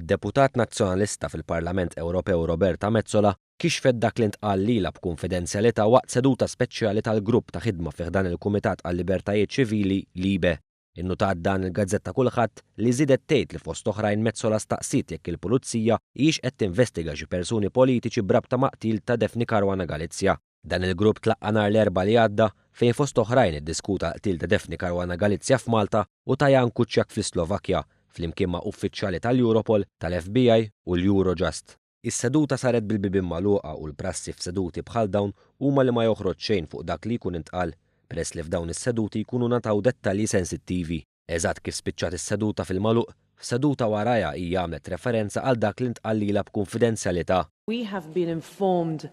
Id-deputat Nazzjonalista fil-Parlament Ewropew Roberta Metsola kixfet dak li ntqal lilha b'kunfidenzjalità waqt seduta speċjali tal-grupp ta' ħidma fi ħdan il-Kumitat għal-Libertajiet Ċivili, LIBE. Innutat dan il-gazzetta Kullħadd li żiedet tgħid li fost oħrajn Metsola staqsiet jekk il-Pulizija hijiex qed tinvestiga xi persuni politiċi b'rabta ma' qtil ta' Daphne Caruana Galizia. Dan il-grupp tlaqqa' nhar l-Erbgħa li għadda fejn fost oħrajn iddiskuta l-qtil ta' Daphne Caruana Galizia f'Malta u ta' Jan Kuciak fl-Islovakkja, flimkien ma' uffiċjali tal-Europol, tal-FBI u l-Eurojust. Is-seduta saret bil-bibien magħluqa u l-prassi f'seduti bħal dawn huma li ma joħroġ xejn fuq dak li jkun intqal, peress li f'dawn is-seduti jkunu ngħataw dettalji sensittivi. Eżatt kif spiċċat is-seduta fil-magħluq, f'seduta warajha hija għamlet referenza għal dak li ntqal lilha b'kunfidenzjalità. We have been informed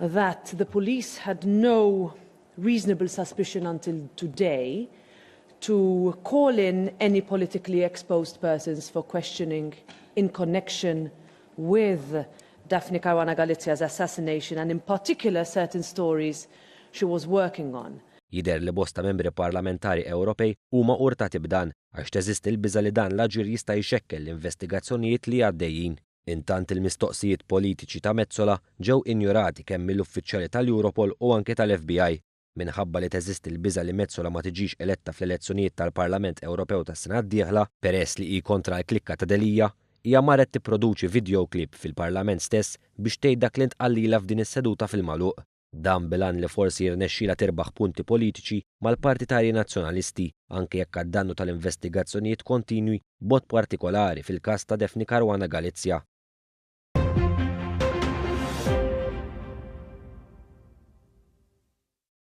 that the police had no reasonable suspicion until today to call in any politically exposed persons for questioning in connection with Daphne Caruana Galizia's assassination and in particular certain stories she was working on. Jidher li bosta membri parlamentari Ewropej huma urtati b'dan għax teżisti l-biża' li dan l-aġir jista' jxekkel l-investigazzjonijiet li għaddejjin. Intant il-mistoqsijiet politiċi ta' Metsola ġew injorati kemm mill-uffiċjali tal-Europol u anke tal-FBI. Minħabba li teżisti l-biża' li Metsola ma tiġix eletta fl-elezzjonijiet tal-Parlament Ewropew tas-sena d-dieħla, peress li hi kontra l-klikka ta' Delia, hija marret tipproduċi video clip fil-Parlament stess biex tgħid dak li ntqal lilha f'din is-seduta fil-magħluq. Dan bil-għan li forsi jirnexxilha tirbaħ punti politiċi mal-partitarji Nazzjonalisti, anke jekk għad-dannu tal-investigazzjonijiet kontinwi b'mod partikolari fil-każ ta' Daphne Caruana Galizia.